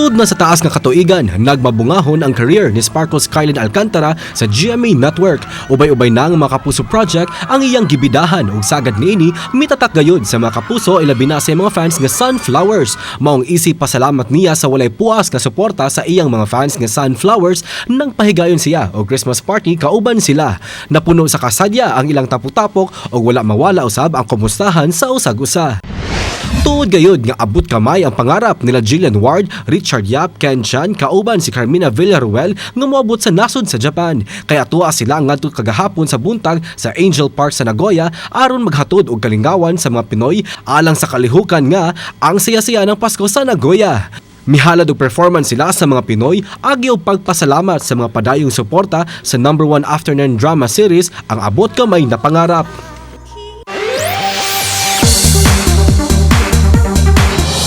Sud na sa taas nga katuigan, nagmabungahon ang career ni Sparkles Kylen Alcantara sa GMA Network. Ubay-ubay na ang mga Kapuso project ang iyang gibidahan ug sagad niini mitatak gayud sa mga kapuso, ilabi na sa mga fans nga Sunflowers. Maong isip pasalamat niya sa walay puas nga suporta sa iyang mga fans nga Sunflowers nang pahigayon siya og Christmas party kauban sila. Napuno sa kasadya ang ilang tapok-tapok ug wala mawala usab ang kumustahan sa usag-usa. Tuod gayud nga abot kamay ang pangarap nila Jillian Ward, Richard Yap, Ken Chan kauban si Carmina Villaruel nga moabot sa nasod sa Japan. Kaya tuwa sila ngadto kagahapon sa buntag sa Angel Park sa Nagoya aron maghatod og kalingawan sa mga Pinoy alang sa kalihukan nga ang saya-saya ng Pasko sa Nagoya. Mihalad og performance sila sa mga Pinoy agi og pagpasalamat sa mga padayong suporta sa number one afternoon drama series, ang Abot Kamay na Pangarap.